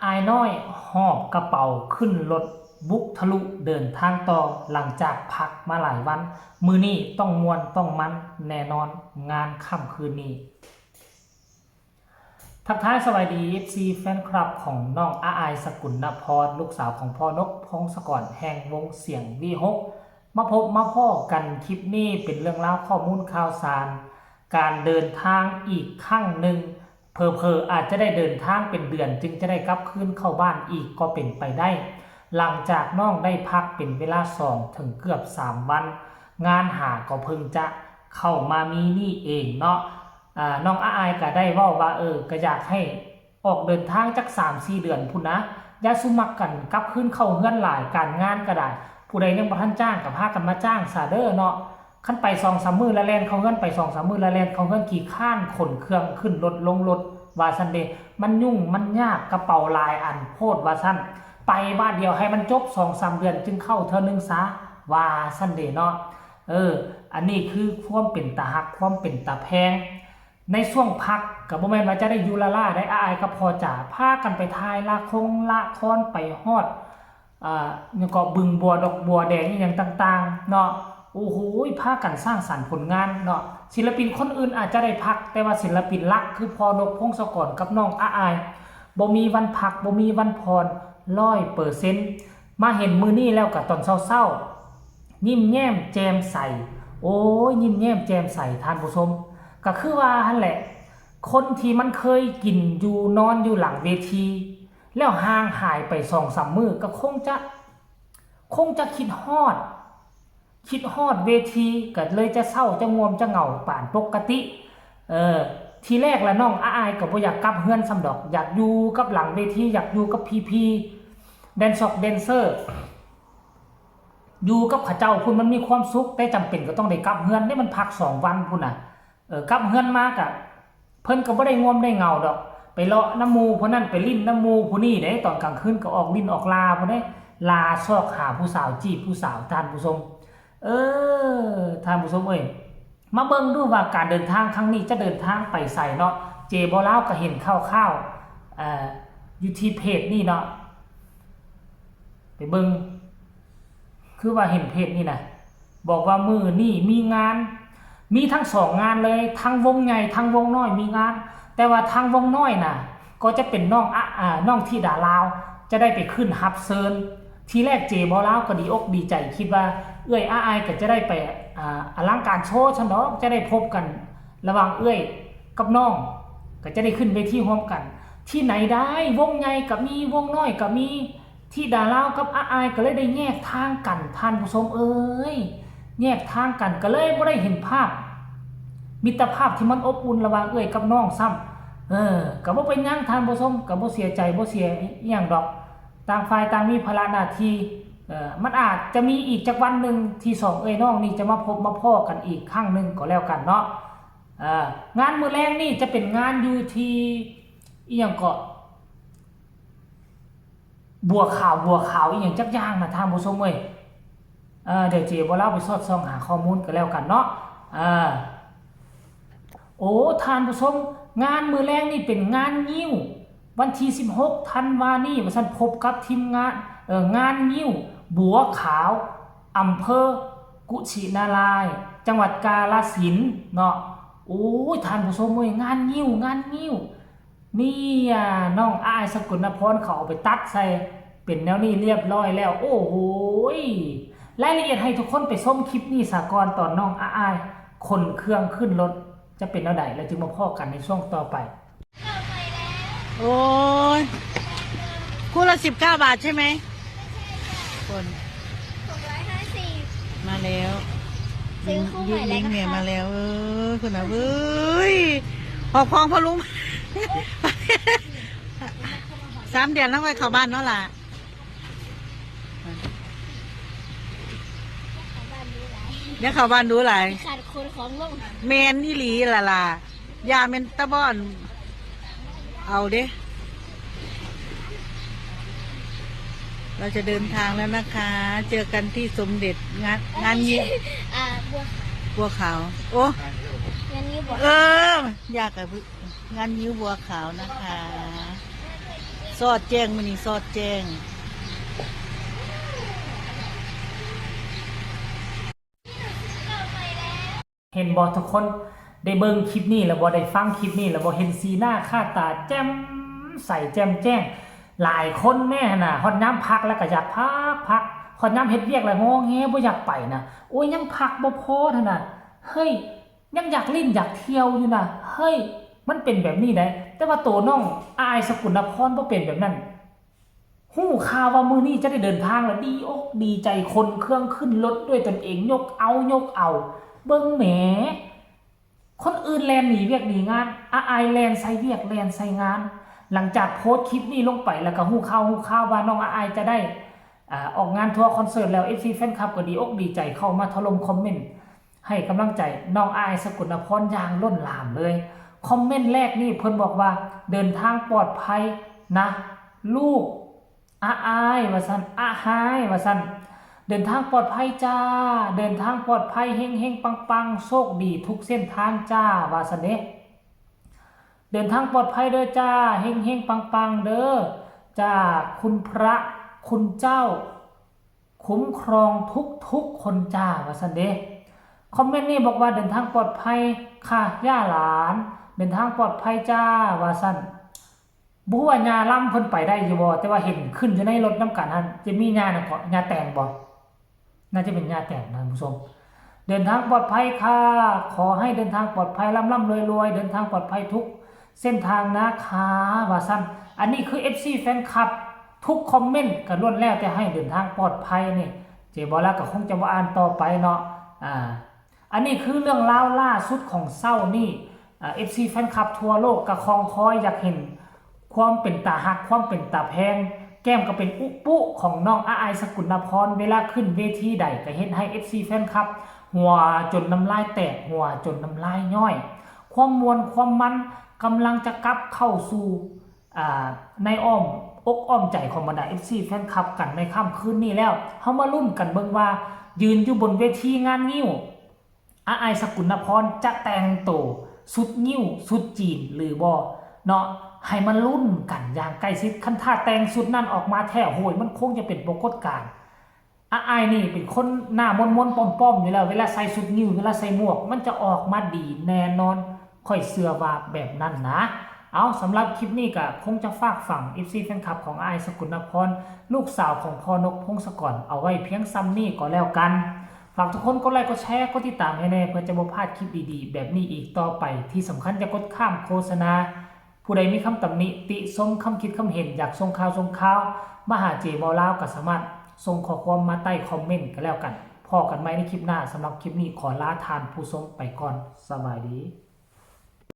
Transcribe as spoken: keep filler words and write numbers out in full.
อายน้อยหอบกระเป๋าขึ้นรถบุกทะลุเดินทางต่อ หลังจากพักมาหลายวัน มื้อนี้ต้องม่วนต้องมันแน่นอน งานค่ำคืนนี้ ทักทายสวัสดี เอฟซี แฟนคลับของน้องอาอายสกุลนพร ลูกสาวของพ่อนกพงศกรแห่งวงเสียงวีหก มาพบมาพ้อกันคลิปนี้เป็นเรื่องราวข้อมูลข่าวสาร การเดินทางอีกครั้งหนึ่ง เผลอๆอาจจะได้เดินทางเป็นเดือนจึงจะได้กลับคืนเข้าบ้านอีกก็เป็นไปได้ หลังจากน้องได้พักเป็นเวลาสองถึงเกือบสามวัน งานหาก็เพิ่งจะเข้ามามีนี่เองเนาะ อ่า น้องอาอายก็ได้เว้าว่า เออ ก็อยากให้ออกเดินทางจักสามสี่เดือนพุ้นนะ อย่าสุมักกันกลับคืนเข้าเฮือนหลาย การงานก็ได้ ผู้ใดยังบ่ทันจ้างก็พากันมาจ้างซะเด้อเนาะ คันไปสองสามมื้อละแล่นเข้าเฮือน ไปสองสามมื้อละแล่นเข้าเฮือน ขี้คร้านขนเครื่องขึ้นรถลงรถ ว่าซั่นเด้ มันยุ่งมันยาก กระเป๋าหลายอันโพด ว่าซั่น ไปบาดเดียวให้มันจบสองสามเดือนจึงเข้าเทื่อหนึ่งซะ ว่าซั่นเด้เนาะ เออ อันนี้คือความเป็นตาฮัก ความเป็นตาแพง ในช่วงพักก็บ่แม่นว่าจะได้อยู่ล้าๆ ได้ อาอายกับพ่อจ๋าพากันไปถ่ายละคงละคร ไปฮอด อ่า หยังก็บึงบัวดอกบัวแดงอิหยังต่างๆ เนาะ โอ้โห พากันสร้างสรรค์ผลงานเนาะ ศิลปินคนอื่นอาจจะได้พัก แต่ว่าศิลปินหลักคือพ่อนกพงศกรกับน้องอาอาย บ่มีวันพัก บ่มีวันผ่อน ร้อยเปอร์เซ็นต์ มาเห็นมื้อนี้แล้วก็ตอนเช้าๆ ยิ้มแย้มแจ่มใส โอ้ย ยิ้มแย้มแจ่มใส ท่านผู้ชม ก็คือว่าหั่นแหละ คนที่มันเคยกินอยู่นอนอยู่หลังเวที แล้วห่างหายไปสองสามมื้อ ก็คงจะ คงจะคิดฮอด คิดฮอดเวที ก็เลยจะเศร้าจะง่วมจะเหงาปานปกติ เออ ทีแรกละน้องอาอายก็บ่อยากกลับเฮือนซ้ำดอก อยากอยู่กับหลังเวที อยากอยู่กับพี่ๆ แดนซอกแดนเซอร์ อยู่กับเขาเจ้าพุ้นมันมีความสุข แต่จำเป็นก็ต้องได้กลับเฮือนเด้ มันพักสองวันพุ้นน่ะ เออ กลับเฮือนมากะ เพิ่นก็บ่ได้ง่วมได้เหงาดอก ไปเลาะนำหมู่ผู้นั้น ไปลิ้นนำหมู่ผู้นี้เด้ ตอนกลางคืนก็ออกลิ้นออกลาพุ้นเด้ ลาซอกหาผู้สาว จีบผู้สาว ท่านผู้ชม เออ ท่านผู้ชมเอ้ย มาเบิ่งดูว่าการเดินทางครั้งนี้จะเดินทางไปไสเนาะ เจบ่าวลาวก็เห็นคร่าวๆ เอ่อ อยู่ที่เพจนี่เนาะ ไปเบิ่ง คือว่าเห็นเพจนี่นะ บอกว่ามื้อนี้มีงาน มีทั้งสองงานเลย ทั้งวงใหญ่ทั้งวงน้อยมีงาน แต่ว่าทางวงน้อยน่ะ ก็จะเป็นน้องอะ อ่า น้องธิดาลาว จะได้ไปขึ้นฮับเซิญ ทีแรกเจบ่าวลาวก็ดีอกดีใจ คิดว่าเอื้อยอาอายก็จะได้ไป อ่า อลังการโชว์ซั้นดอก จะได้พบกันระหว่างเอื้อยกับน้อง ก็จะได้ขึ้นเวทีร่วมกัน ที่ไหนได้ วงใหญ่ก็มี วงน้อยก็มี ธิดาลาวกับอาอายก็เลยได้แยกทางกัน ท่านผู้ชมเอ้ย แยกทางกันก็เลยบ่ได้เห็นภาพ มิตรภาพที่มันอบอุ่นระหว่างเอื้อยกับน้องซ้ำ เออ ก็บ่เป็นหยัง ท่านผู้ชม ก็บ่เสียใจ บ่เสียอิหยังดอก ต่างฝ่ายต่างมีภาระหน้าที่ เออ มันอาจจะมีอีกจักวันหนึ่งที่สองเอื้อยน้องนี่จะมาพบมาพ้อกันอีกครั้งหนึ่งก็แล้วกันเนาะ เออ งานมื้อแลงนี่จะเป็นงานอยู่ที่อิหยังเกาะ บัวขาว บัวขาวอิหยังจักอย่างนะ ท่านผู้ชมเอ้ย เออ เดี๋ยวเจบ่าวลาวไปสอดส่องหาข้อมูลก็แล้วกันเนาะ เออ โอ้ ท่านผู้ชม งานมื้อแลงนี่เป็นงานงิ้ว วันที่สิบหกธันวานี่ ว่าซั่น พบกับทีมงาน เอ่อ งานงิ้วบัวขาว อำเภอกุชินารายณ์ จังหวัดกาฬสินธุ์เนาะ โอ้ย ท่านผู้ชมเอ้ย งานงิ้ว งานงิ้ว นี่อ่ะ น้องอาอายสกลนพรเขาเอาไปตัดใส่ เป็นแนวนี้เรียบร้อยแล้ว โอ้โหย รายละเอียดให้ทุกคนไปชมคลิปนี้ซะก่อน ตอนน้องอาอายขนเครื่องขึ้นรถ จะเป็นแนวใด แล้วจึงมาพ้อกันในช่วงต่อไป โอ้ย คู่ละสิบเก้าบาทใช่ไหม คน หกร้อยห้าสิบ มาแล้ว ซื้อคู่ใหม่แล้วนะคะ ลิงก์เนี่ยมาแล้ว เออ คุณนะเว้ย ขอบของพ่อลุง สามเดือนแล้วไปเข้าบ้านเนาะล่ะ เดี๋ยวเข้าบ้านดูหลาย ขาดคนของลง แม่นอีหลีล่ะล่ะ อย่าแม่นตะบ้อน เอาเด้ เราจะเดินทางแล้วนะคะ เจอกันที่สมเด็จงาน งานงิ้ว อ่า บัวขาว บัวขาว โอ้ งานงิ้วบัว เออ อยากกับงานงิ้วบัวขาวนะคะ สอดแจ้งมื้อนี้สอดแจ้ง เห็นบ่ทุกคน ได้เบิ่งคลิปนี้แล้วบ่ ได้ฟังคลิปนี้แล้วบ่ เห็นสีหน้าค่าตาแจ่มใสแจ่มแจ้ง หลายคนแม่หั่นน่ะ ฮอดยามพักแล้วก็อยากพักพัก ฮอดยามเฮ็ดเวียกแล้วงอแงบ่อยากไปนะ โอ้ยยังพักบ่พอหั่นน่ะ เฮ้ย ยังอยากเล่นอยากเที่ยวอยู่นะ เฮ้ย มันเป็นแบบนี้ได้ แต่ว่าโตน้องอายสกุลนพรบ่เป็นแบบนั้น ฮู้ข่าวว่ามื้อนี้จะได้เดินทางแล้วดีอกดีใจ ขนเครื่องขึ้นรถด้วยตนเอง ยกเอายกเอา เบิ่งแหม คนอื่นแล่นหนีเวียกหนีงาน อาอายแล่นใส่เวียกแล่นใส่งาน หลังจากโพสต์คลิปนี้ลงไปแล้วก็ฮู้ข่าวฮู้ข่าวว่าน้องอาอายจะได้ อ่า ออกงานทัวร์คอนเสิร์ตแล้ว เอฟซี แฟนคลับก็ดีอกดีใจเข้ามาถล่มคอมเมนต์ให้กำลังใจน้องอาอายสกุลนพรอย่างล้นหลามเลย คอมเมนต์แรกนี่เพิ่นบอกว่าเดินทางปลอดภัยนะลูก อาอายว่าซั่น อาฮายว่าซั่น เดินทางปลอดภัยจ้า เดินทางปลอดภัย เฮงเฮงปังปัง โชคดีทุกเส้นทางจ้า ว่าซั่นเด้ เดินทางปลอดภัยเด้อจ้า เฮงเฮงปังปังเด้อ จากคุณพระคุณเจ้า คุ้มครองทุกทุกๆคนจ้า ว่าซั่นเด้ คอมเมนต์นี้บอกว่าเดินทางปลอดภัยค่ะย่าหลาน เดินทางปลอดภัยจ้า ว่าซั่น บ่ฮู้ว่าย่าลำเพิ่นไปได้อยู่บ่ แต่ว่าเห็นขึ้นอยู่ในรถนำกันหั่น จะมีย่าหยังเกาะ ย่าแตงบ่ น่าจะเป็นย่าแตงนะท่านผู้ชม เดินทางปลอดภัยค่ะ ขอให้เดินทางปลอดภัย ร่ำร่ำรวยรวย เดินทางปลอดภัยทุกเส้นทางนะคะ ว่าซั่น อันนี้คือ เอฟซี แฟนคลับ ทุกคอมเมนต์ก็ล้วนแล้วแต่ให้เดินทางปลอดภัยนี่ เจบอลาก็คงจะบ่อ่านต่อไปเนาะ อ่า อันนี้คือเรื่องราวล่าสุดของเช้านี้ อ่า เอฟซี แฟนคลับทั่วโลกก็คองคอยอยากเห็นความเป็นตาฮัก ความเป็นตาแพง แก้มก็เป็นอุปุของน้องอาอายสกุลนพร เวลาขึ้นเวทีใดก็เฮ็ดให้ เอฟซี แฟนคลับ หัวจนน้ำลายแตก หัวจนน้ำลายย้อย ความม่วนความมันกำลังจะกลับเข้าสู่ อ่า ในอ้อมอกอ้อมใจของบรรดา เอฟซี แฟนคลับกันในค่ำคืนนี้แล้ว เฮามาลุ้นกันเบิ่งว่ายืนอยู่บนเวทีงานงิ้ว อาอายสกุลนพรจะแต่งโตสุดงิ้วสุดจีนหรือบ่เนาะ ให้มาลุ้นกันอย่างใกล้ชิด คันถ้าแต่งสุดนั้นออกมาแท้ โหย มันคงจะเป็นปรากฏการณ์ อาอายนี่เป็นคนหน้ามนๆป้อมๆอยู่แล้ว เวลาใส่สุดงิ้ว เวลาใส่หมวก มันจะออกมาดีแน่นอน ข้อยเชื่อว่าแบบนั้นนะ เอา สำหรับคลิปนี้ก็คงจะฝากฝัง เอฟซี แฟนคลับของอาอายสกุลนพร ลูกสาวของพ่อนกพงศกร เอาไว้เพียงส่ำนี้ก็แล้วกัน ฝากทุกคนกดไลค์กดแชร์กดติดตามให้แน่ เพื่อจะบ่พลาดคลิปดีๆแบบนี้อีกต่อไป ที่สำคัญอย่ากดข้ามโฆษณา ผู้ใดมีคำตำหนิติชม คำคิดคำเห็น อยากส่งข่าวส่งข่าวมาหาเจบอลาวก็สามารถส่งข้อความมาใต้คอมเมนต์ก็แล้วกัน พ้อกันใหม่ในคลิปหน้า สำหรับคลิปนี้ขอลาท่านผู้ชมไปก่อน สบายดี